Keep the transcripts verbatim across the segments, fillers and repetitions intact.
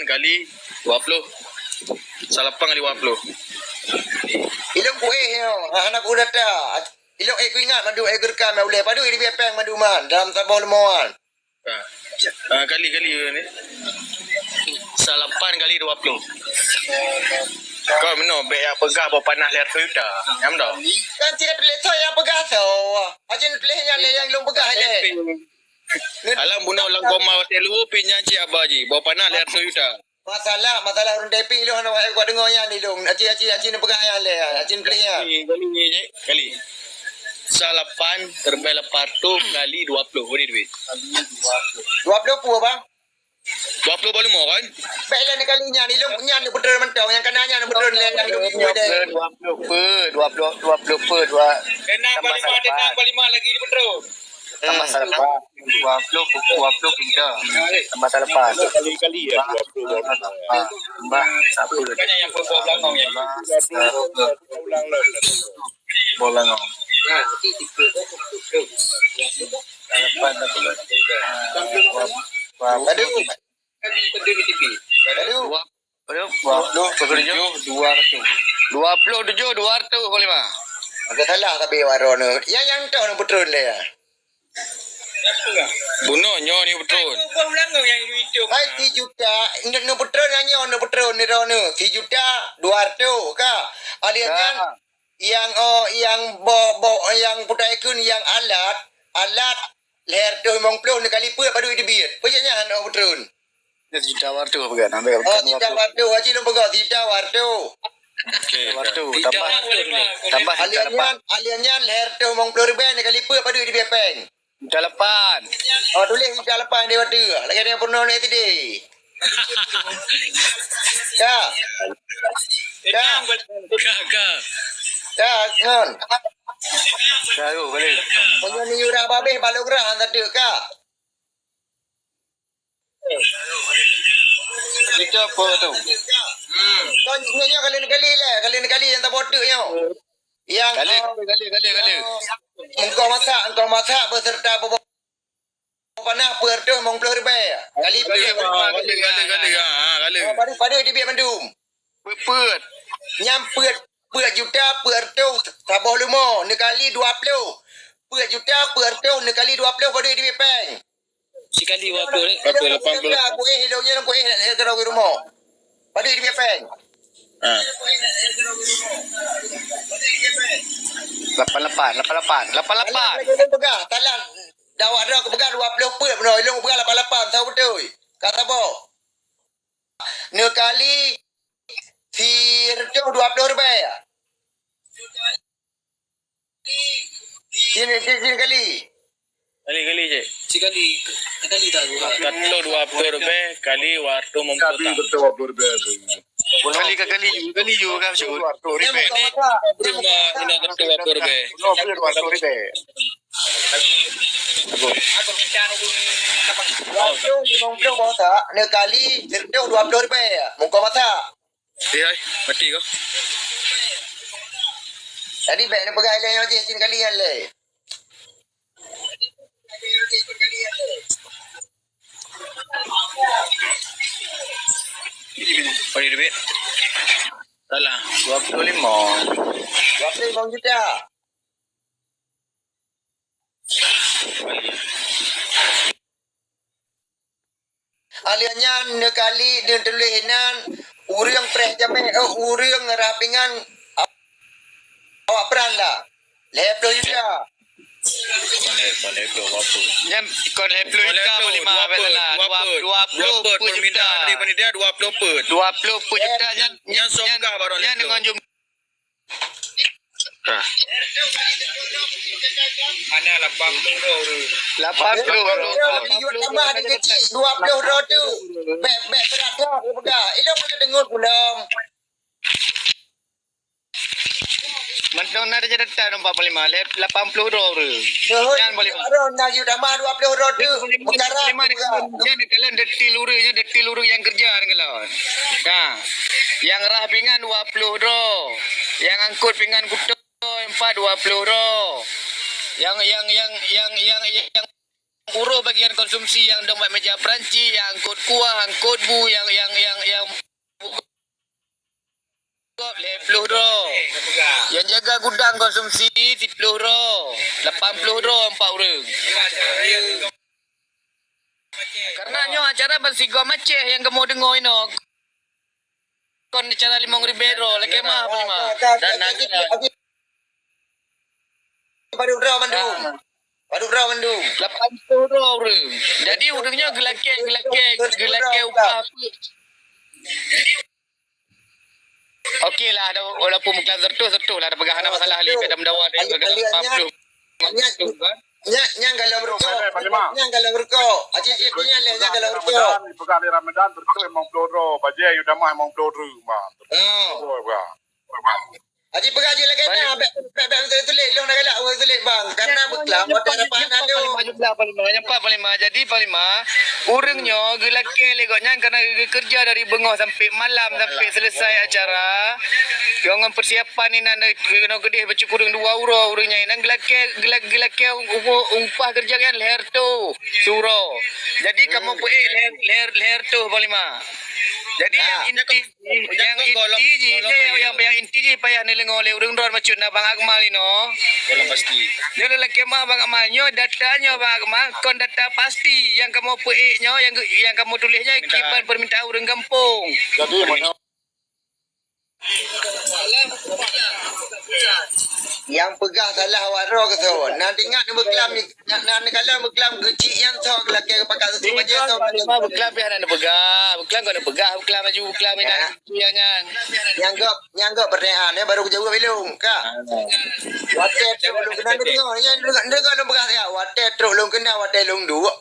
kali dua puluh. Salapan kali dua puluh. Ilong kuéh nyoe, ha, hana ku data. Ilong ék kuingat mandum ék geureukam nyang ulée. Padub idéh péng mandum nyan dalam saboh leumoan. Ha. Ha, kali-kali ni. Salapan kali dua puluh. Kau meunoe bék jak peugah boh panah lhèe reutôh juta. Nyam dah. Kan cit tuléh soe nyang peugah soe. Aci tuléh nyan lé nyang lôn peugah lé. Alam bunoe lam koma watèe luhu pi nyan cit haba jih. Boh panah lhèe reutôh juta. Masalah, masalah ureueng Taiping ilong hana wahai kuat deungoe nyan ilong. Aci, aci, aci neupeugah nyan lé, aci neupeuleh nyan. Kali, kali ni, Cik. Kali. Salapan terbang lapan ratus kali dua puluh, beri duit. Dua puluh pue, bang? Dua puluh balu mo kan? Baiklah, ni kali nyan, ilong nyan ni beutôi mantong. Yang kana nyan beutôi lé, yang ilong dua puluh pue, dua puluh pue, dua puluh, dua puluh pue, dua. Kena tambah salapan. Tambah salapan. Dua puluh, dua puluh pinda. Tambah salapan. Kali-kali ya, dua puluh, dua puluh. Tambah satu. Banyak yang berbuah belakang ya. Tambah satu. Ulang lah. Bola ngau. Salapan satu. Aduh. Aduh. Dua puluh tujuh, dua ratus. Dua puluh tujuh, dua ratus, Panglima. Agak salah tapi waro ni. Yang, yang tu ni betul dia. Bunoe nyoe ni betul. Hai, si juta, ni, ni betul nyoe, ni betul ni, ni. Si juta dua ratus ka. Alias nyan, yang, oh, yang boh, boh, yang putai kun, yang alat, alat, lhèe reutôh limong ploh ni kali peuet padub idéh biet. Peue nyan, oh, betul. Nyan sijuta dua ratus peugah, nambah. Oh, sijuta dua ratus. Haji lôn peugah sijuta dua ratus. Okey. Dua ratus, tambah, tambah sijuta lapan. Alias nyan, alias nyan lhèe reutôh limong ploh ribèe ni kali peuet padub idéh biet péng. Sijuta lapan. Oh, tuléh sijuta lapan di waktu. Lagèe dia pernah naik tadi. Ya. Ya. Ka, ka. Ya, ngon. Baru balik. Punya ni udah babeh balok gerah satu ka. Itu apa tu? Hmm. Kau nyoe kali ni kali lah, kali ni kali yang tak bodoh nyoe. Yang kali, kali, kali, kali. Engkau masak, engkau masak beserta bobo panah peuet reutôh limong ploh ribèe. Kali peuet. Kali, kali, kali, ha, kali. Oh, padub, padub idéh biet mandum. Peuet, peuet. Nyan peuet, peuet juta, peuet reutôh saboh leumo, neukali dua ploh. Peuet juta, peuet reutôh, neukali dua ploh, padub idéh biet péng. Sikali dua puluh, eh? Dua puluh, lapan puluh. Aku eh, ilong nyan aku eh, nak kena rumoh. Padub idéh biet péng. Ha. Lapan lapan, lapan lapan, lapan lapan. Alah, lagi ilong peugah, talan. Dawat dah aku peugah dua puluh peuet, beuna ilong peugah lapan lapan, tahu betul. Kata boh. Neukali si reutôh dua ploh ribèe. Sini, sini, sini kali. Kali, kali, cek. Sikali, kali tak dua. Satu dua puluh ribèe kali dua ratus lima puluh. Kali dua puluh ribèe. Kali ka kali, kali ju ka syukur. Dua ratus ribèe. Terima, ina satu dua puluh ribèe. Dua puluh, dua puluh ribèe. Dua puluh, lima puluh boh tak, neukali seratus dua puluh ribèe. Muka mata. Eh, hai, mati kau. Tadi baik nak pegang ilèe nyoe cit, cit kali nyan lé. Boleh duit. Salah, dua puluh lima. Dua puluh lima juta. Aleuh nyan neukali neutuléh inan ureueng preh jamèe, eh, ureueng rhah pingan awak peuran lah. Lhèe ploh juta. Kon lhèe, kon lhèe ploh, dua puluh. Nyan kon lhèe ploh juta, dua puluh, dua puluh, dua puluh, dua puluh peuet juta. Dua puluh peuet juta nyan, nyan, nyan deungon jum- Hana lapan ploh droe. Lapan ploh droe. Lapan ploh droe. Tambah di kecil, dua ploh droe tu. Bèk, bèk berat dah, dia peugah. Ilong pun deungon pulang. Mantong na jadi datang nampak Panglima. Lapan ploh droe. Nyan Panglima. Droe na yuk tambah dua ploh droe tu. Panglima, Panglima, nyan kalian detil ureueng, nyan detil ureueng nyang keureuja nyan kalian. Nah, nyang rhah pingan dua ploh droe, nyang angkot pingan kuto empat dua ploh droe, nyang, nyang, nyang uroh bagian konsumsi nyang dong bak meja Perancis, nyang angkot kuah, angkot bu, nyang, nyang, nyang gudang konsumsi siplôh droe, lapan plôh droe empat ureuëng. Karena nyoe acara ban sigoe macet nyang kamoe deungoe inoe. Kon acara limong ribèe droe, lakèe meu'ah, Panglima. Dan acara Padub droe mandum. Padub droe mandum. Lapan ploh droe ureuëng. Jadi ureuëng nyoe geulakèe, geulakèe, geulakèe upah. Oke lah, ada, walaupun buklam seratus, seratus lah, ada peugah hana masalah lé, ada mendawa lé, peugah lapan ploh. Nyan, nyan galom rukok. Nyan galom rukok. Aji, aji, nyan lé, nyan galom rukok. Peugah lé Ramadan, seratus limong ploh droe, bajèe yu damah limong ploh droe, bah. Oh. Aji peugah jih lagèe na, bèk, bèk, bèk tuléh, lôn dah galak ureuëng tuléh, bang. Karena buklam, watèe rapat na lôn. Jumlah Panglima, jumlah Panglima. Jadi Panglima, ureuëng nyoe geulakèe lé gobnyan karena geukeureuja dari beungoh sampai malam, sampai selesai acara. Ngon persiapan inan keunoe keudeh bacut kureueng dua uroe ureuëng nyan. Inan geulakèe, geulak-, geulakèe upah, upah keureuja nyan lhèe reutôh siuroe. Jadi kamoe peuék lhèe, lhèe, lhèe reutôh Panglima. Jadi nyang inti Nyang inti jih, nyang, nyang inti jih payah neudeungoe lé ureuëng droe bacut na Bang Akmal inoe. Golom pasti. Nyoe lôn lakèe meu'ah Bang Akmal, nyoe data nyoe Bang Akmal, kon data pasti nyang kamoe peuék nyoe, nyang, nyang kamoe tuléh nyoe kiban permintaan ureuëng gampông. Jadi, mana? Nyang peugah salah awak droe keusoe. Na teuingat beuklam, na, na neukalon beuklam keuchik nyan soe geulakèe geupakat susu bajèe soe. Panglima beuklam pih hana neupeugah. Beuklam kon neupeugah, beuklam laju beuklam inan. Nyang gob, nyang gob pertanyaan, ya, baru kujaweueb ilôn, ka. Watèe trok lôn keunan, deungoe, ya, deungoe, deungoe lôn peugah siat. Watèe trok lôn keunan, watèe lôn duek.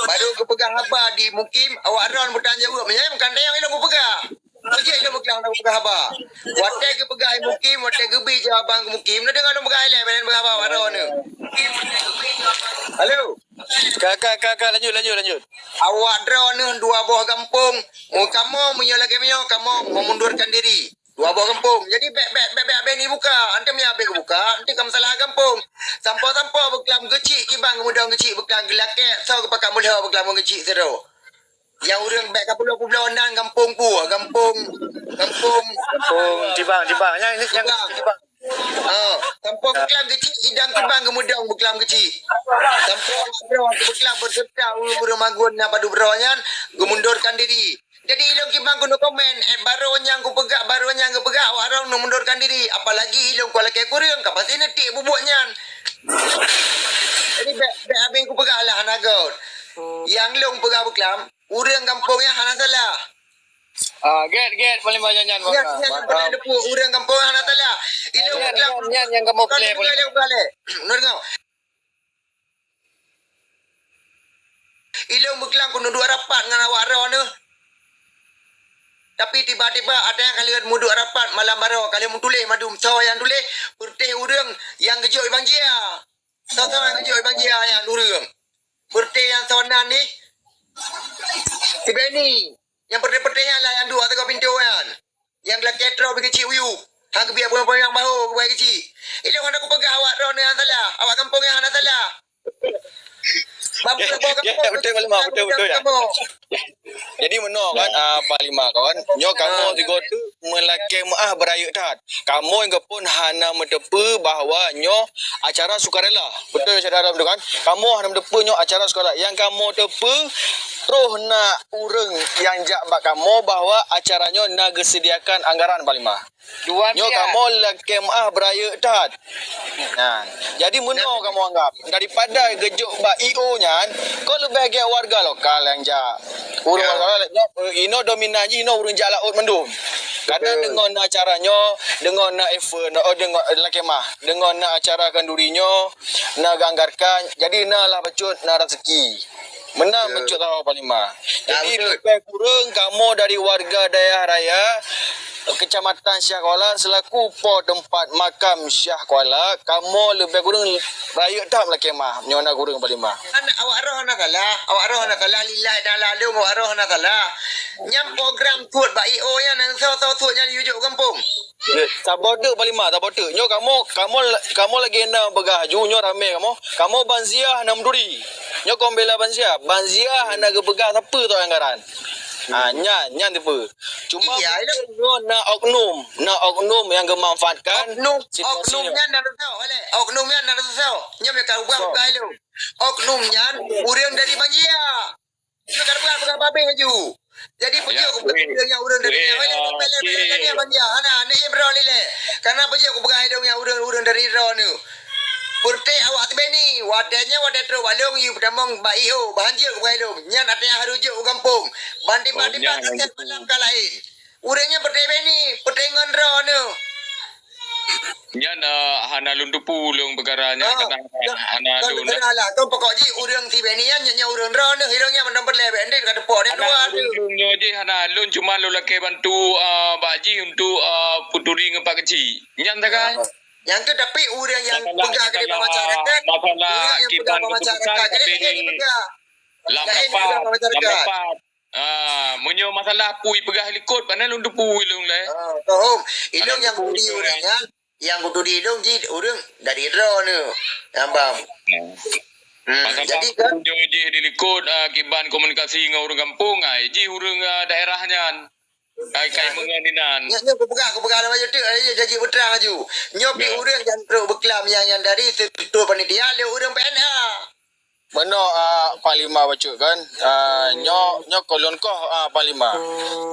Baru kupeugah haba di mukim, awak droe beutanggung jaweueb. Meunyo meukan tayang ilôn kupeugah. Kujak ilôn beuklam na kupeugah haba. Watèe geupeugah mukim, watèe geubri jawaban mukim, na deungoe lôn peugah ilèe, bèk lôn peugah haba awak droeneuh. Halo. Ka, ka, ka, ka, lanjut, lanjut, lanjut. Awak droeneuh dua boh gampông, mu-, kamoe meunyoe lagèe meunyoe, kamoe memundurkan diri. Dua boh gampông. Jadi bèk, bèk, bèk, bèk, bèk ni buka. Anteuk meunyoe habéh geubuka, anteuk ka masalah gampông. Sampoe-sampoe beuklam keuchik, kiban geumeudong keuchik, beuklam geulakèe, soe geupakat meulhô beuklam keuchik sidroe. Nyang ureuëng bèk ka pulo-pulo nan gampông peue, gampông, gampông. Gampông Tibang, Tibang. Nyang, nyang Tibang. Tibang. Ah, sampoe beuklam keuchik, idang Tibang geumeudong beuklam keuchik. Sampoe awak droe beuklam beuserta ureuëng-ureuëng magun nyang padub droe nyan geumundurkan diri. Jadi ilôn kiban keuneuk komen, eh, baru nyang kupeugah, baru nyang kupeugah, awak droe neumundurkan diri. Apalagi ilôn kulakèe kureueng, ka pasti neutiek bubuet nyan. Jadi bèk, bèk habéh kupeugah lah hana göt. Nyang lôn peugah beuklam, Ureuëng gampông nyan hana salah. Ah, gèt, gèt, paléng banyak nyan. Nyan, nyan pernah neupeu ureuëng gampông nyan hana salah. Ilôn beuklam, nyan, nyan, nyan kamoe kalau play, dengar, paléng. Ilôn beuklam, ilôn beuklam. Nurut ngau. Ilôn beuklam keuneuk duek rapat ngon awak droeneuh. Tapi tiba-tiba ada nyang ka lheueh meuduek rapat malam baroe, ka lheueh meutuléh mandum, soe nyang tuléh, peureutéh ureuëng nyang geujok i Bang Jia. Soe-soe nyang geujok i Bang Jia nyan ureuëng. Peureutéh nyang soe nan nih. Si Benny. Nyang peureutéh-peureutéh nyan lah nyang duek ateueh pintoe nyan. Nyang geulakèe troh bak keuchik uyueb. Han geubiet peue-peue nyang baho keubai keuchik. Ilôn hana kupeugah awak droeneuh nyang salah. Awak gampông nyan hana salah. Bang, ya, beutôi, beutôi, Pak Lima, beutôi, beutôi, ya. Jadi meunoe kan, ah, Pak Lima kan, nyoe kamoe sigoe teuk meulakèe meu'ah beurayeuk that. Kamoe nyang pun hana meuteupeue bahwa nyoe acara sukarela. Beutôi, syedara, beutôi kan? Kamoe hana meuteupeue nyoe acara sukarela. Nyang kamoe teupeue, troh na ureuëng nyang jak bak kamoe bahwa acara nyoe na geusediakan anggaran, Pak Lima. Nyoe kamoe lakèe meu'ah beurayeuk that. Nah, jadi meunoe kamoe anggap, daripada geujok bak I O nyan, kon leubeh gèt warga lokal nyang jak. Ureuëng warga lokal nyoe, eh, inoe dominan jih inoe ureuëng jak laôt mandum. Kadang deungon na acara nyoe, deungon na event, oh, deungon, lakèe meu'ah, deungon na acara khanduri nyoe, na geuanggarkan, jadi na lah bacut na raseuki. Meunan bacut saboh Pak Lima. Jadi leubeh kureueng kamoe dari warga Dayah Raya, Kecamatan Syiah Kuala selaku po teumpat makam Syiah Kuala, kamoe leubeh kureueng rayeuk that lakèe meu'ah, nyoe na kureueng Pak Lima. Kan awak roh hana salah, awak roh hana salah, lillahi ta'ala alum, awak roh hana salah. Nyan program suet bak I O nyan, soe-soe suet nyan yue jok gampông. Saboh teuk Pak Lima, saboh teuk. Nyoe kamoe, kamoe, kamoe lagèe na peugah aju, nyoe ramè kamoe. Kamoe banziah na meuturi. Nyoe kon bela banziah. Banziah hana geupeugah sapeue teu anggaran. Ha, nyan, nyan tipe. Cuma iya, mungkin nyoe na oknum, na oknum nyang geumanfaatkan oknum, situasi oknum nyoe. Nyan na teusoe, Alek. Oknum nyan na teusoe. Nyoe meuka ubah, so, ubah ilong. Oknum nyan ureueng dari Banjia. Nyoe ka peugah, peugah babeh laju. Jadi, ya, peujeuet ureueng nyang ureueng dari Banjia. Hana, ni Ibro lilé. Karena peujeuet kupeugah ilong nyang ureueng-ureueng dari droeneuh. Peureté awak teubeni, watèe nyan watèe trok bak lôn, yue peutamong bak I O, bah hanjeuet kupeugah ilong. Nyan watèe nyan harôh jeuet u gampông. Ban tiba-tiba ka malam ka laén. Ureueng nyan peureté beni, peureté ngon droeneuh. Nyan, eh, hana lôn teupeu lôn peukara nyan, ah, hana lôn. Lah, kan pokok jih ureueng sibeni nyan, nyan, nyan ureueng droeneuh, ilong nyan mantong peureulèe bèk ndét ka teupok di luwa tu. Lôn nyoe jih hana lôn, cuma lôn lakèe bantu, eh, bak jih untuk, eh, peuturi ngon Pak Keuchik. Nyan sagai. Ah. Nyang tu tapi ureueng nyang peugah keudéh bak masyarakat, masalah ureueng nyang peugah bak masyarakat, jadi tak jadi peugah. Lam rapat, lam rapat. Ah, meunyoe masalah peue peugah likot, pane lôn teupeu ilong lé. Ah, paham. Ilong nyang kuturi ureueng nyan, nyang kuturi ilong jih ureueng dari droeneuh. Nyang bam. Hmm, jadi kan? Meunyoe jih di likot, ah, kiban komunikasi ngon ureueng gampông, ah, jih ureueng, ah, daerah nyan. Kai, kai meungon inan. Nyan, nyan kupeugah, kupeugah lam YouTube, eh, janji beutrang laju. Nyoe pih ureueng nyang trok beuklam nyang, nyang dari struktur panitia, lé ureueng P N A. Meunoe, ah, Panglima bacut kan. Ah, nyoe, nyoe kon lôn koh, ah, Panglima.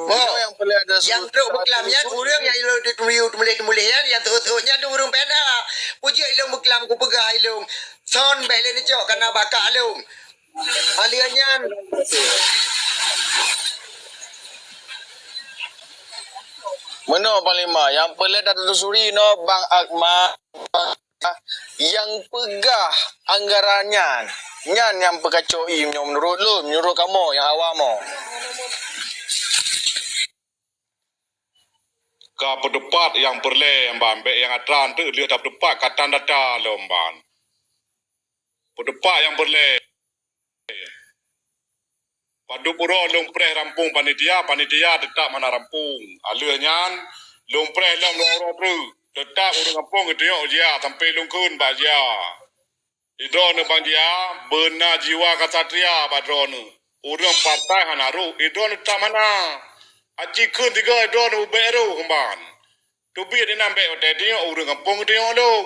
Nyoe nyang peureulèe ada nyang trok beuklam nyan, ureueng nyang ilong teumuléh-teumuléh nyan, nyang teuôt-teuôt nyan tu ureueng P N A. Peujeuet ilong beuklam kupeugah ilong. Son bèk lé neucok kana bak kah lôn. Aleuh nyan. Meunoe Panglima, nyang peureulèe tateusuri noe Bang Akmal nyang peugah anggaran nyan. Nyan nyang peukacok ie meunyoe meunurot lôn, meunurot kamoe nyang awam nyoe. Ka peuteupat nyang peureulèe, ban bèk nyang atra teuk lheueh tapeuteupat ka tan data lom ban. Peuteupat nyang peureulèe. Padub uroe lôn preh rampung panitia, panitia teutap hana rampung. Aleuh nyan, lôn preh lom dua uroe treuk. Teutap ureueng gampông geutunyok jia, sampoe lôn kheun bak jia. Droeneuh bang jia, beuna jiwa kesatria bak droeneuh. Ureueng partai hana rôh, droeneuh teutap hana. Aci kheun tiga droeneuh ubek rôh keuban. Teubiet inan bèk watèe tunyok ureueng gampông geutunyok lôn.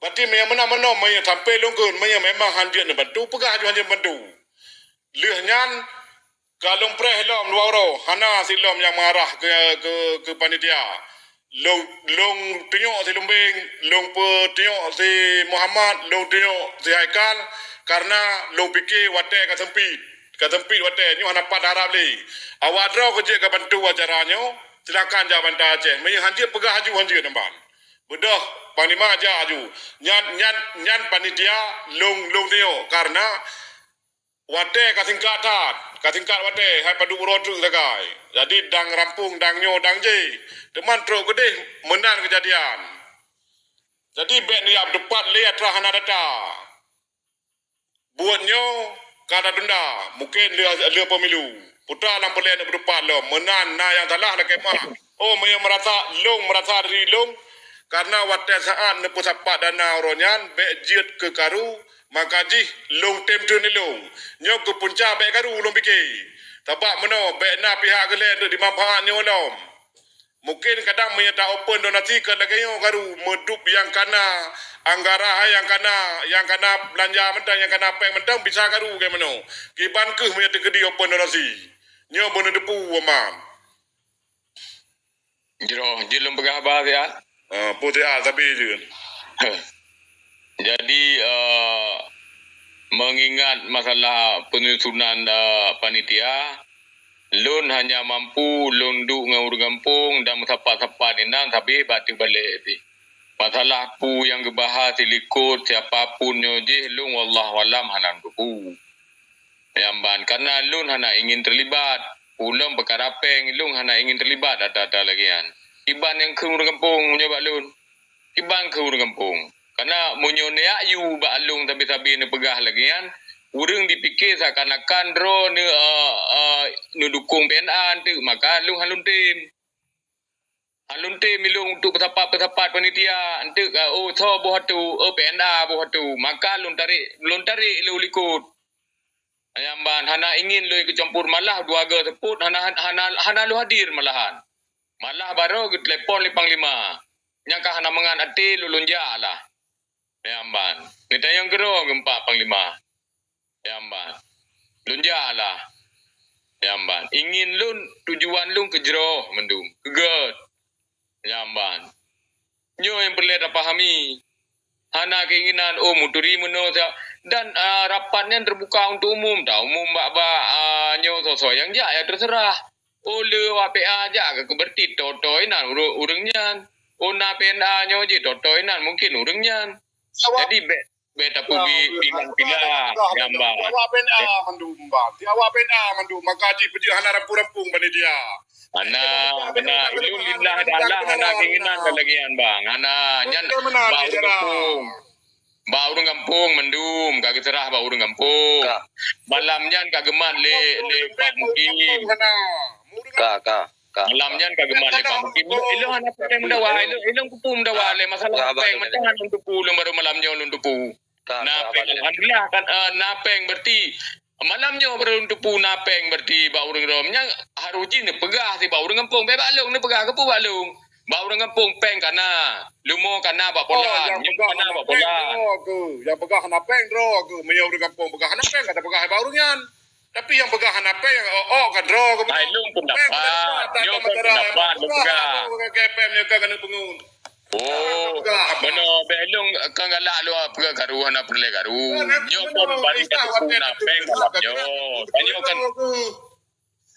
Berarti meunyoe meunan meunoe, meunyoe sampoe lôn kheun, meunyoe memang hanjeuet neubantu, peugah aju hanjeuet neubantu. Lheueh nyan, ka lôn preh lom dua uroe, hana silom nyang marah keu, keu, keu panitia. Lôn, lôn tunyok si Lumbeng, lôn peutunyok si Muhammad, lôn tunyok si Haikal, karena lôn pike watèe ka seumpit. Ka seumpit watèe, nyoe hana pat harab lé. Awak droe keu jeuet ka bantu acara nyoe, silakan jak banta Aceh. Meunyoe hanjeuet peugah aju hanjeuet nyan ban. Beudôh, Panglima jak aju. Nyan, nyan, nyan panitia lôn, lôn tunyok, karena watèe ka singkat that, ka singkat watèe, hai padub uroe treuk sagai. Jadi dang rampung, dang nyoe, dang jéh. Teuma trok keudéh meunan keujadian. Jadi bèk neujak peuteupat lé atra hana data. Buet nyoe ka tatunda, mungken lheueh, lheueh pemilu. Putra lam peureulèe neuk peuteupat lom, meunan na nyang salah lakèe meu'ah. Oh, meunyoe meurasa, lôn meurasa diri lôn, karena watèe saat neupeusapat dana uroe nyan bèk jeuet keu karu, maka jih lôn tem treun ilôn. Nyoe keu punca bèk karu lôn pike. Sabab meunoe bèk na pihak keu lhèe neuk dimanfaat nyoe lom. Mungken kadang meunyoe ta-open donasi ka lagèe nyoe karu, meudup nyang kana anggaran, hai nyang kana, nyang kana beulanja mantong, nyang kana pèng mantong, bisa karu lagèe meunoe. Kiban kheueh meunyoe teukeudi open donasi. Nyoe beuneuteupeu, Wan. Jroh, jeuet lôn peugah haba siat. Ah, peue siat, sabe jeuet. Jadi, eh, mengingat masalah penyusunan, eh, panitia, lôn hanya mampu lôn duek ngon ureueng gampông dan meusapat-sapat inan sabé bak teuk balek pih. Masalah peue nyang geubahas silikot siapa pun nyoe jih lôn wallahu alam hana teupeu. Nyang ban, karena lôn hana ingin terlibat. Ulôn peukara pèng, lôn hana ingin terlibat ata-ata lagèe nyan. Kiban nyang kheun ureueng gampông meunyoe bak lôn. Kiban kheun ureueng gampông. Karena meunyoe neujak yue bak lôn sabe-sabe neupeugah lagèe nyan, ureueng dipike seakan-akan droeneuh, eh, eh, neudukong P N A eunteuk, maka lôn han lôn tem. Alun tem ilôn untuk peusapat-peusapat panitia, eunteuk ka, oh, soe boh atu, oh, P N A boh atu, maka lôn tarek, lôn tarek ilôn likot. Nyang ban hana ingin lôn ikeucampur, malah dua goe seupôt hana, hana, hana lôn hadir malahan. Malah barô geutelepon lé Panglima. Nyang ka hana mangat até lôn, lôn jak lah. Nyang ban. Geutanyong keudroe geumpat Panglima. Nyang ban. Lôn jak lah. Nyang ban. Ingin lôn, tujuan lôn keu jroh mandum. Keu gèt. Nyang ban. Nyoe nyang peureulèe tapahami. Hana keinginan, oh, meuturi meunoe sa-, dan, ah, rapat nyan teubuka untuk umum. Ta umum bak, bak, ah, nyoe soe-soe nyang jak, ya terserah. Oh, le awak P A jak keu berarti toe-toe inan ureu-, ureueng nyan. Oh, na P N A nyoe jih toe-toe inan mungkin ureueng nyan. Jadi, bèk, bèk tapeugèt pilang-pilang nyang ban. Awak P N A mandum, ban. Di awak P N A mandum, maka jih peujeuet hana rampung-rampung panitia. Hana, hana. Ilôn lillah taala hana keinginan lagèe nyan, bang. Hana, nyan bak ureueng gampông. Bak ureueng gampông mandum, ka geuseurah bak ureueng gampông. Ka. Malam nyan ka geumat lé, lé Pak Mukim. Ka, ka, ka. Malam nyan ka geumat lé Pak Mukim. Ilôn, ilôn hana péng meudawa, ilôn, ilôn kupeue meudawa lé masalah péng, macam mana lôn teupeu, lôn baru malam nyoe lôn teupeu. Ka, na ka, péng, alhamdulillah kan, eh, na péng berarti malam nyoe baru lôn teupeu na péng berarti bak ureueng rom. Nyan harôh jih neupeugah sibak ureueng gampông. Bèk bak lôn neupeugah, keupeue bak lôn. Bak ureueng gampông péng ka na, leumo ka na bak Polan, nyoe ka na bak Polan. Nyang peugah hana péng droe keuh. Meunyoe ureueng gampông peugah hana péng, ka tapeugah bak ureueng nyan. Tapi nyang peugah hana péng, nyang ôk-ôk ka droe keuh. Hai, lôn pendapat. Nyoe kan pendapat lôn peugah. Lagèe péng nyoe kan keuneuk peungeut. Oh, meunoe bèk lôn kan galak lôn peugah karu, hana peureulèe karu. Nyoe kan bari ka teupeu na péng malam nyoe. Tanyoe kan,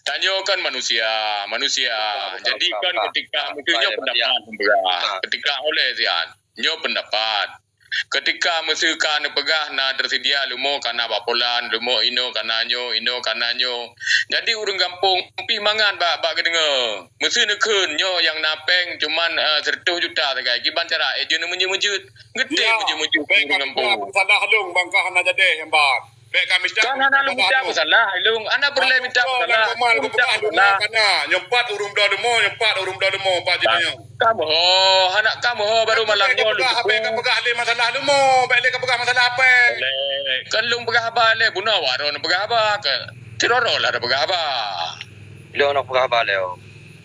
tanyoe kan manusia, manusia. Jadi kan ketika, mungkin nyoe pendapat lôn peugah. Ketika oleh sian, nyoe pendapat. Ketika meuseu ka neupeugah na tersedia leumo ka na bak Polan, leumo inoe ka na nyoe, inoe ka na nyoe. Jadi ureueng gampông pih mangat bak, bak geudeungoe. Meuseu neukheun nyoe nyang na péng cuman, eh, seratus juta sagai. Kiban cara, eh, jeuet neumeujeuet-meujeuet. Geutem meujeuet-meujeuet ureueng gampông. Salah lôn bang ka hana jadeh nyang ban. Bèk ka mita. Kan hana lôn mita peusalah, lôn. Hana peureulèe mita peusalah. Hana mita peusalah. Kana, nyoe pat ureueng bloe leumo, nyoe pat ureueng bloe leumo, pat jih nyoe. Ka meuho, hana ka meuho baru malam nyoe lôn teupeu. Bèk ka peugah lé masalah leumo, bèk lé ka peugah masalah apèng. Kan lôn peugah haba lé, bunoe awak droeneuh peugah haba, ka sidroe-droe lah tapeugah haba. Lôn peugah haba lé, oh.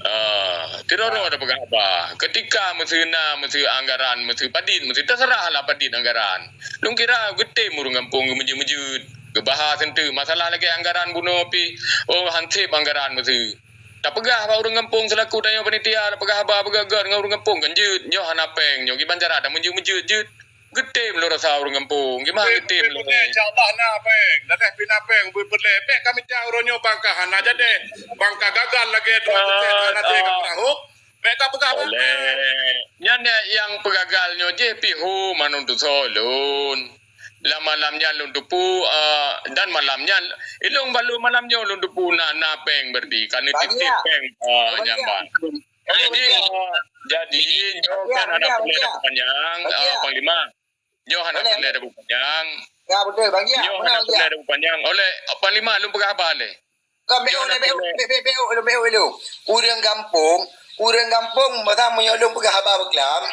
Ah, sidroe-droe tapeugah haba. Ketika meuseu na, meuseu anggaran, meuseu padit, meuseu terserah lah padit anggaran. Lôn kira geutem ureueng gampông geumeujeuet-meujeuet. Geubahas eunteuk masalah lagèe anggaran bunoe pih, oh, hanseb anggaran meuseu. Tapeugah bak ureueng gampông seulaku tanyoe panitia, tapeugah haba beugèt-gèt ngon ureueng gampông kan jeuet. Nyoe hana péng, nyoe kiban cara tameujeuet-meujeuet jeuet. Geutem lôn rasa ureueng gampông, gimana geutem lôn? Insya Allah na péng. Dah leh pih na péng, beupeulèe. Bèk ka mita uroe nyoe bang ka hana jadeh. Bang ka gagal lagèe dua peusen hana jadeh ka peurahôk. Bèk ka peugah bak péng. Nyan nyang peugagal nyoe jih pih ho manut tusoe lôn. Lam malam nyan lôn teupeu, eh, dan malam nyan, ilôn balu malam nyoe lôn teupeu na, na péng berarti. Ka neutitip péng, eh, nyan ban. Jadi, eh, jadi, nyoe kan hana peureulèe tapanyang, eh, Panglima. Nyoe hana peureulèe tapanyang. Ya, betul, Bang Gia. Nyoe hana peureulèe tapanyang. Oleh, eh, Panglima, lôn peugah haba lé. Kan, bèk, bèk, bèk, bèk, bèk, bèk, bèk. Ureueng gampông, ureueng gampông, masa meunyoe lôn peugah haba beuklam,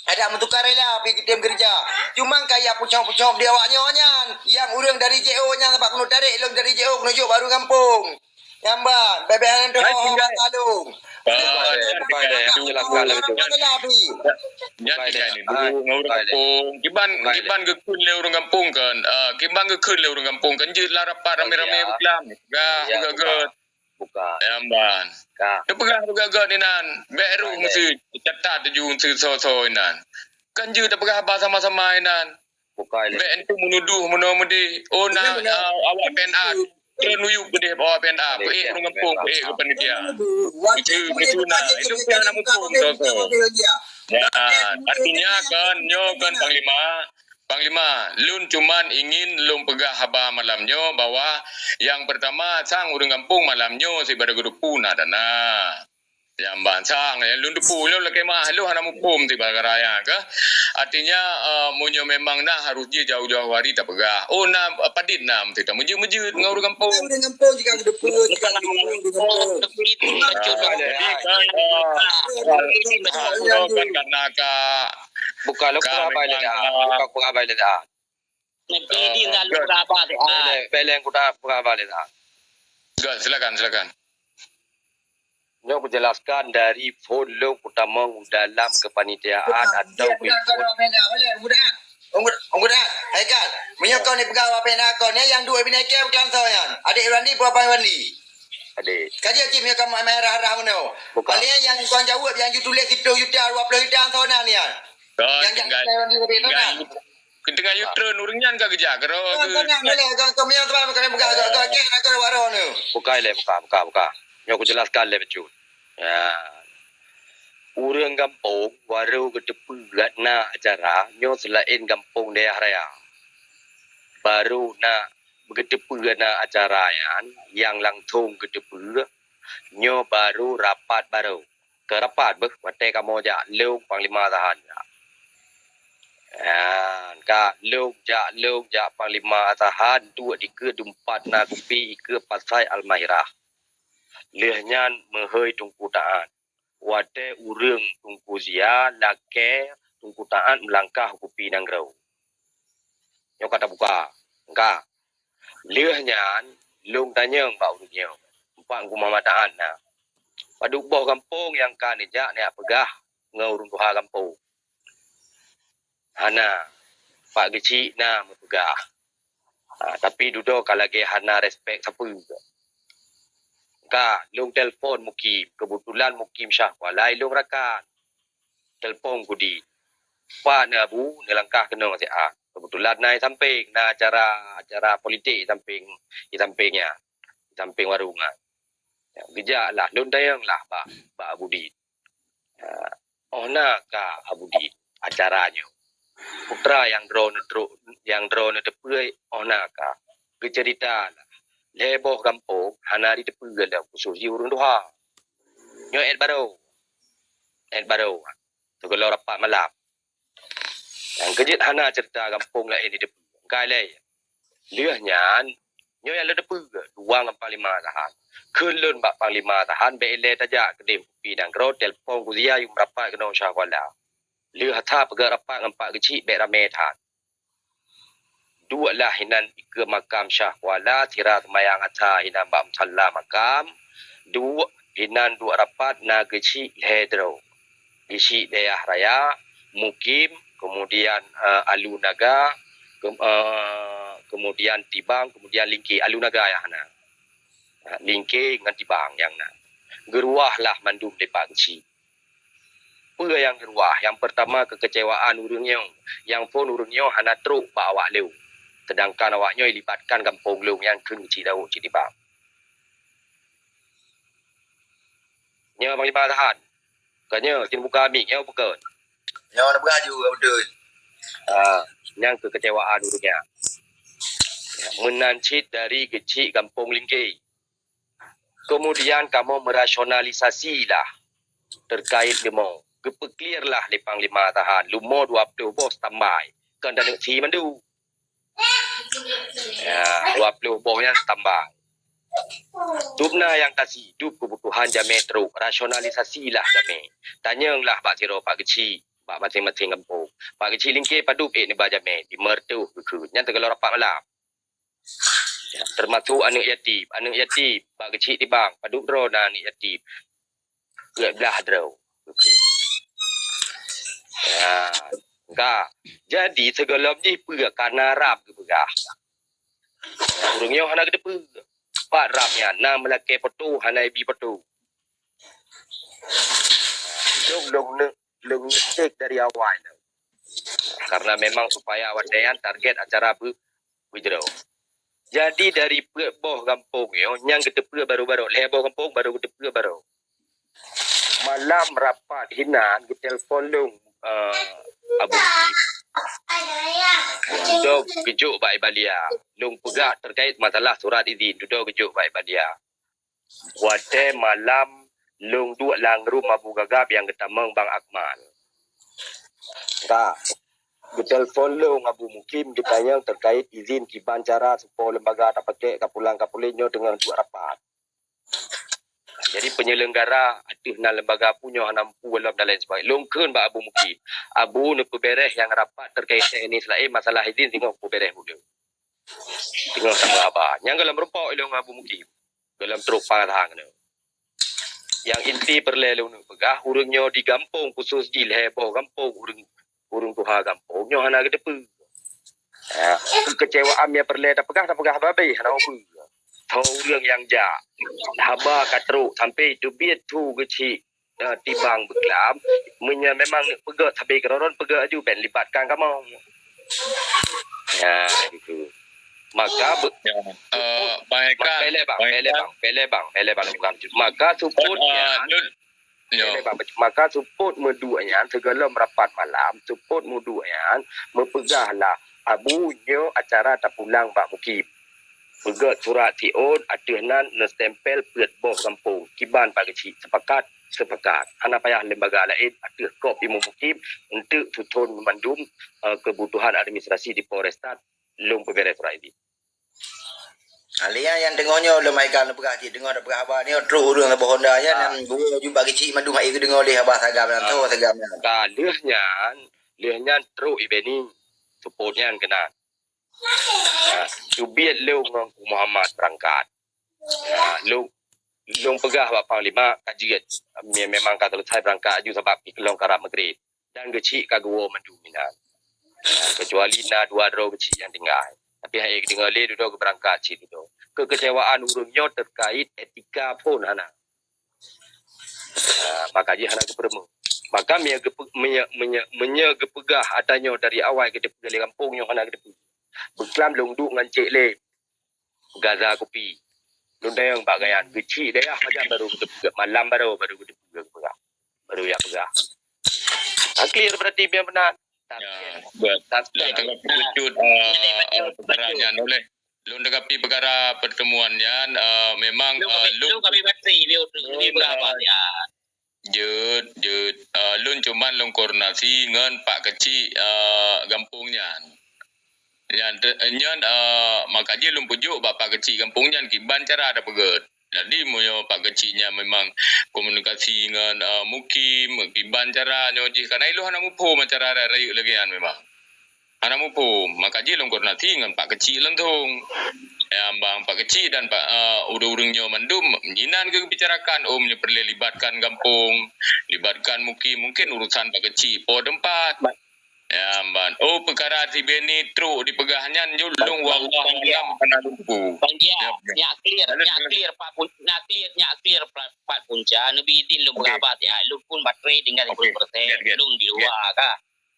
adak meutuka rela pih geutem keureuja. Cuma kaya pucong-pucong di awak nyoe nyan. Nyang ureueng dari J O nyan sabab keuneuk tarek lôn dari J O keuneuk jok bak ureueng gampông. Nyang ban, bèk-bèk hana teuhoho bak kalông. Nyan tinggai dulu ngon ureueng gampông. Kiban, kiban geukheun lé ureueng gampông kan. Ah, kiban geukheun lé ureueng gampông kan jeuet lah rapat ramé-ramé beuklam. Peugah beugèt-gèt. Nyang ban. Teupeugah beugèt-gèt inan. Bèk rôh meuseu catat tuju meuseu soe-soe inan. Kan jeuet tapeugah haba sama-sama inan. Bèk antum meunuduh meunoe meudéh. Oh, na, ah, awak P N A. Teuneuyueb keudéh bak awak P N A. Peuék ureueng gampông, peuék keu panitia. Itu, itu na. Itu pih hana muphom soe-soe. Ya, artinya kan, nyoe kan Panglima. Panglima, lôn cuman ingin lôn peugah haba malam nyoe bahwa yang pertama, sang ureueng gampông malam nyoe sibara geuteupeu na dana. Nyang ban sang, nyang lôn teupeu nyoe lakèe meuah lôn hana muphom sibagai raya keuh. Artinya, eh, meunyoe memang na harôh jih jauh-jauh hari tapeugah. Oh, na, eh, padit na meusti tameujeuet-meujeuet ngon ureueng gampông. Ureueng gampông jika geuteupeu, jika geuteupeu, ureueng gampông. Ah, jadi kan, eh, kan karena ka, bukan lôn ka peugah haba memang lé dah, ka bukan peugah haba lé dah. Nanti di dalam berapa deh. Ah. Beleng, beleng kuda berapa deh. Silakan, silakan. Nyoe kujelaskan dari phon lôn kutamong dalam kepanitiaan atau kuikot. Unggut, unggut, hai kan. Meunyoe kon ipeugah apa nak kon, nyang duek bineke bukan so nyan. Adik Randi, apa Randi? Adik. Kaji cit meunyoe kamu merah-rah meunoe. Bukan. Paling nyang kon jaweueb nyang ju tuléh siploh juta, dua ploh juta so nan nyan. Nyang tinggal, tinggal, tinggal yutron ureueng nyan ka geujak keudroe. Bukai lé, buka, buka, buka. Nyoe kujelaskan lé bacut. Ya. Ureueng gampông baru geuteupeue na acara nyoe seulaén gampông dayah raya. Baru na geuteupeue na acara nyan, nyang langsong geuteupeue nyoe baru rapat baru. Keu rapat beuh watée kamoe jak lôn panglima tahan jak. Nyan ka lôn jak, lôn jak panglima tahan duek dikeue dumpat na kupi ikeue pasai Almahirah. Lheueh nyan meuhôi Teungku Taat. Watée ureueng Teungku Zia lakée Teungku Taat meulangkah u kupi nanggroe. Nyoe ka tabuka. Ka. Lheueh nyan lôn tanyong bak ureueng nyoe, "Pak Teungku Muhammad Taat na, padub boh gampông nyang ka neujak neujak peugah ngon ureueng tuha gampông?" "Hana, Pak Geuchik na meupeugah. Ha, tapi dudoe ka lagée hana respek sapeue." Ka lôn telepon Mukim, keubeutulan Mukim Syah Kuala ilôn rakan. Telepon Budi. "Pat na Abu, neulangkah keunoe siat." Keubeutulan na i sampéng, na acara, acara politik i sampéng, i sampéng nyan, i sampéng warong nyan. Geujak lah, lôn tanyong lah bak, bak Budi. "Ha, oh na ka Abu Di acara nyoe? Putra nyang droeneuh trok, nyang droeneuh teupeue oh na ka?" Geuceurita lah, lhée boh gampông hana jiteupeue lom khusos jih ureueng tuha. Nyoe ét barô. Ét barô. Sigohlom rapat malam. Nyang keujeuet hana ceurita gampông laén jiteupeue. Engkai lé. Lheueh nyan, nyoe nyang lôn teupeue, dua ngon panglima tahan. Kheun lôn bak panglima tahan, bék ilée tajak keudeh kupi nanggroe, telepon Guzia yue meurapat keunoe Syah Kuala. Lheueh that peugah rapat ngon Pak Geuchik bék ramé that. Duek lah hinan ikeue makam Syah Kuala, sira seumayang asa hinan bak musalla makam. Duek hinan duek rapat na Geuchik lhée droe. Geuchik Dayah Raya, Mukim, kemudian, eh, Alu Naga, ke-, eh, kemudian Tibang, kemudian Lingke. Alu Naga nyang hana. Ha, Lingke ngon Tibang nyang na. Geuruah lah mandum lé Pak Geuchik. Peue nyang geuruah? Nyang peurtama keukeucewaan ureueng nyoe. Nyang phon ureueng nyoe hana trok bak awak lôn. Seudangkan awak nyoe ilibatkan gampông lôn nyang kheun Geuchik Daud cit Tibang. Nyoe Panglima Tahan. Ka nyoe, cit buka mik, nyoe bukon. Nyoe na beuraju, beutôi. Ah, nyang keukeucewaan ureueng nyan. Meunan cit dari Geuchik gampông Lingke. Kemudian kamoe meurasionalisasi lah terkait leumo. Geupeuklir lah lé Panglima Tahan, leumo dua ploh boh standby. Kon taneuk si mandum. Ya, dua ploh boh nyan standby. Dub na nyang tasi, dub keubutuhan jamé trok, rasionalisasi lah jamé. Tanyong lah bak sidroe Pak Geuchik, bak maséng-maséng gampông. Pak Geuchik Lingke padub ék neuba jamé, lima reutôh geukheun. Nyan teugalak rapat malam. Ya, teumasok aneuk yatim. Aneuk yatim, Pak Geuchik Tibang, padub droe na aneuk yatim. Peuet blah droe. Ya, ka. Jadi, sigohlom jih peue ka na rab geupeugah. Ureueng nyoe hana geuteupeue. Pat rab nyan, na meulakée poto, hana ibi poto. Lôn, lôn, lôn cek dari awai. Karena memang supaya awak nyan target acara beu-, beujroh. Jadi dari peuet boh gampông nyoe, nyang geuteupeue baru-baru, lhée boh gampông baru geuteupeue baru. Malam rapat hinan geutelepon lôn, eh, Abu Mukim. Dudoe geujok bak Ibalia. Lôn peugah terkait masalah surat izin, dudoe geujok bak Ibalia. Watée malam lôn duek lam ruem Abu Gagap nyang geutamong Bang Akmal. Ka, geutelepon lôn Abu Mukim geutanyong terkait izin kiban cara supaya lembaga tapakék ka pulang ka puléh nyoe teungoh duek rapat. Jadi penyelenggara ateueh nan lembaga pu nyoe hana mampu lom dan lain sebagainya. Lôn kheun bak Abu Mukim, Abu neupeuberes nyang rapat terkait teknis laén, masalah izin singoh peuberes ulôn. Singoh saboh haba. Nyang gohlom rumpok ilôn ngon Abu Mukim. Gohlom trok pasan keunoe. Nyang inti peureulée lôn peugah, ureuëng nyoe di gampông khusos jih lhée boh gampông ureuëng, ureuëng tuha gampông nyoe hana geuteupeue. Ha, kekecewaan nyang peureulée tapeugah, tapeugah babeh hana peue. Tho ureuëng nyang jak haba ka trok sampai teubiet thu geuchik, eh, tibang beuklam, meunyoe memang peugét sabe keudroe-droe peugét aju ben libatkan kamoe. Ya, gitu. Maka be- Ya, eh, Bang Eka, maka, bang, Bang Eka. Bang, bang, bang, bang. Maka suput eh, ya. Lun, ya. Bang, maka suput meuduek nyan sigohlom rapat malam, suput meuduek nyan meupeugah lah Abu nyoe acara tapulang bak Mukim. Peugét surat siôn ateueh nan neustempel peuet boh gampông. Kiban Pak Geuchik, sepakat, sepakat. Hana payah lembaga laén ateueh kop Ibu Mukim untuk susun mandum, eh, kebutuhan administrasi di Polresta lôn peuberes surat izin. Ha, lé nyan nyang teungoh nyoe lôn Haikal neupeugah cit, teungoh tapeugah haba nyoe trok ureuëng saboh Honda nyan, ha, nyang geuwoe ju Pak Geuchik mandum hai geudeungoe lé haba sagam nyan, ha, tho sagam nyan. Ka lheueh nyan, lheueh nyan trok i Beni, suput nyan keunan. Ha, teubiet lôn ngon Teungku Muhammad beurangkat. Ha, lôn, lôn peugah bak Panglima ka jeuet, me-, memang ka seuleusai beurangkat aju sabab pih keulong karab Maghrib. Dan Geuchik ka geuwoe mandum inan. Ha, keucuali na dua droe Geuchik nyang tinggai. Tapi hai geudeungoe lé dudoe geubeurangkat cit dudoe. Kekecewaan ureuëng nyoe terkait etika phon hana. Ha, maka jih hana geupeureumeue. Maka meunyoe geupe-, meunyoe, meunyoe, meunyoe geupeugah ata nyoe dari awai geuteupeue lé gampông nyoe hana geuteupeue. Beuklam lôn duek ngon Cék Lem. Gaza kupi. Lôn tanyong bak gobnyan, Geuchik dayah pajan barô geuteupeue, malam barô, barô geuteupeue geupeugah. Barô jak peugah. Ha, clear berarti biar beuna. Ya, buet. Tapi ya, teuka peucut, eh, eh, peukara nyan oleh. Lôn teuka pi peukara pertemuan nyan, eh, memang, eh, lôn, lôn kami batri, lôn, lôn, lôn, eh, ya. Jeuet, jeuet. Eh, lôn cuman lôn koordinasi ngon Pak Geuchik, eh, gampông nyan. Nyan te-, nyan, eh, maka jih lôn peujok bak Pak Geuchik gampông nyan kiban cara tapeugét. Jadi, meunyoe Pak Geuchik nyan memang komunikasi ngon, eh, Mukim, kiban cara nyoe jih, karena ilôn hana muphom cara rayeuk lagée nyan memang. Hana muphom, maka jih lôn koordinasi ngon Pak Geuchik langsung. Ya, bang Pak Geuchik dan Pak, eh, ureuëng-ureuëng nyoe mandum, inan geubicarakan, oh, meunyoe peureulée libatkan gampông, libatkan Mukim, mungkin urusan Pak Geuchik po teumpat. Ya, ban. Oh, peukara si Beni trok dipeugah nyan, nyoe lôn wallah alam hana lôn teupeu. Bang Jia, ya, ya, nyak clear, nyak clear Pak Pun-, nyak clear, nyak clear Pak, Pak Punca, neubi idin lôn beurabat ya, lôn pun baterai tinggai sepuluh persen, lôn di luar ka.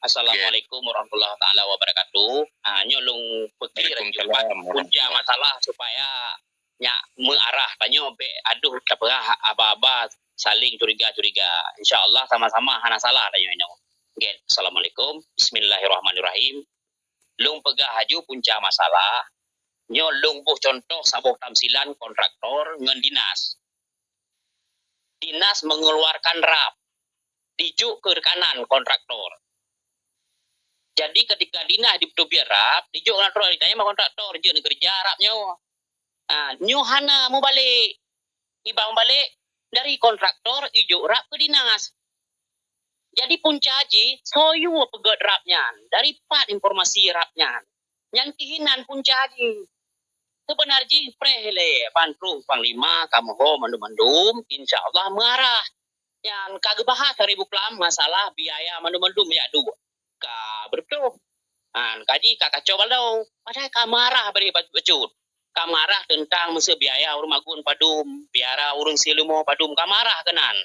Assalamualaikum warahmatullahi taala wabarakatuh. Ha, nyoe lôn peukir Waalaikumsalam. Punca masalah supaya nyak meuarah tanyoe bék adoh tapeugah haba-haba saling curiga-curiga. Insya Allah sama-sama hana salah tanyoe nyoe. Gét. Assalamualaikum. Bismillahirrahmanirrahim. Lôn peugah aju punca masalah. Nyoe lôn boh contoh saboh tamsilan kontraktor ngon dinas. Dinas mengeluarkan rap, dijok keu reukanan kontraktor. Jadi ketika dinas dipeuteubiet rap, dijok kontraktor, ditanyong bak kontraktor, "Jeuet neukeureuja rap nyoe." Ah, nyoe hana mubalek. Iban mubalek dari kontraktor ijok rap keu dinas. Jadi punca jih, soe yue peugét rap nyan, dari pat informasi rap nyan. Nyan keuh inan punca jih. Seubeuna jih preh lé ban troh panglima kamoe ho mandum-mandum, insya Allah meuarah. Nyan ka geubahas hari buklam masalah biaya mandum-mandum jak duek. Ka beutôi. Han, ka jih ka kacau balau. Padahai ka meuarah bri bacut. Ka meuarah teuntang meuseu biaya ureuëng magun padum, biaya ureuëng sileumô padum, ka meuarah keunan.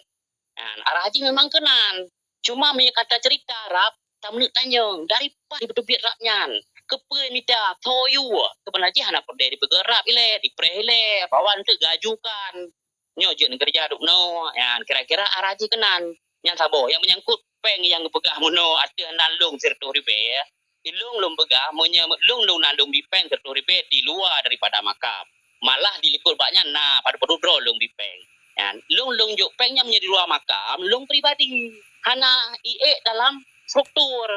Han, arah jih memang keunan. Cuma meunyoe ka taceurita rab, tameuneuk tanyong, dari pat jipeuteubiet rab nyan? Keupeue mita, soe yue? Seubeuna jih hana peureulée dipeugét rab ilée, dipreh ilée, bahwa eunteuk geuajukan. Nyoe jeuet neukeureuja dum noe, nyan kira-kira arah jih keunan. Nyan saboh nyang meunyangkot péng nyang geupeugah meunoe ateueh nan lôn sireutôh ribée. Ilôn lôn peugah, meunyoe lôn, lôn na lôn bi péng sireutôh ribée di luwa daripada makam. Malah di likot bak nyan na padub-padub droe lôn bi péng. Nyan, lôn, lôn jok péng nyan meunyoe di luwa makam, lôn pribadi. Hana iék dalam struktur.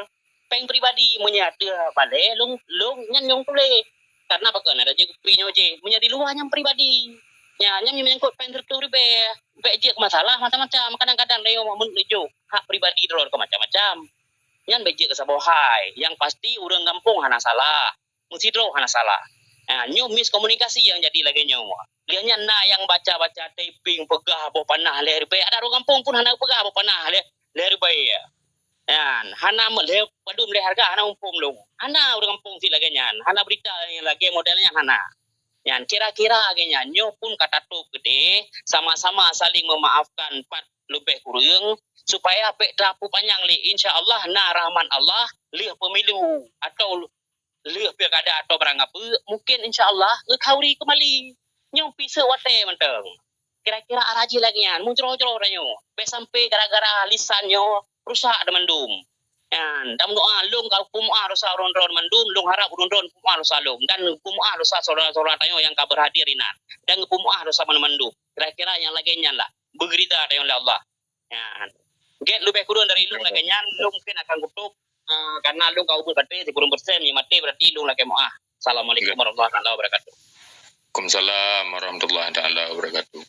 Péng pribadi, meunyoe ateueh balée, lôn, lôn nyan lôn tuléh. Karena pakon ada jih kupi nyoe jih, meunyoe di luwa nyan pribadi. Ya, nyan menyangkut péng seratus ribèe. Bèk jeuet keu masalah macam-macam. Kadang-kadang tanyoe meunurot hak pribadi droe keu macam-macam. Nyan bèk jeuet keu saboh hai. Yang pasti ureueng gampông hana salah. Meusidroe hana salah. Ha, nyoe miskomunikasi nyang jadi lagèe nyoe. Lheueh nyan na nyang baca-baca typing peugah boh panah lhèe ribèe. Adak ureueng gampông pun hana peugah boh panah lhèe, lhèe ribèe. Nyan, hana meuh lhèe padum lhèe hareuga hana muphom lôn. Hana ureueng gampông sit lagèe nyan. Hana beurita nyang lagèe model nyan hana. Nyan, kira-kira lagèe nyan, nyoe pun ka tatôb keudéh, sama-sama saling meumaafkan pat leubeh kureueng, supaya bèk tapeupanjang lé. Insya Allah, na rahmat Allah, lheueh pemilu atau lheueh pilkada atau barang apeue, mungkin insya Allah geukhauri keumali. Nyoe pih seuet watèe mantong. Kira-kira arah jih lagèe nyan, meujroh-jroh tanyoe. Bèk sampai gara-gara lisan nyoe rusak dan mandum. Nyan, dan meudoa lôn ka peumeu'ah dosa droe-droe mandum, lôn harap droe-droe peumeu'ah dosa lôn dan peumeu'ah dosa syedara-syedara tanyoe nyang ka beurhadir inan dan peumeu'ah dosa mandum. Kira-kira nyang lagèe nyan lah. Beugeurida tanyoe lé Allah. Nyan. Gèt leubeh kureueng dari lôn lagèe nyan, lôn mungkin akan kutôb, ah, karena lôn ka ubeut batèe sikureueng persen, nyang maté berarti lôn lakèe meu'ah. Assalamualaikum warahmatullahi taala wabarakatuh. Waalaikumsalam warahmatullahi taala wabarakatuh.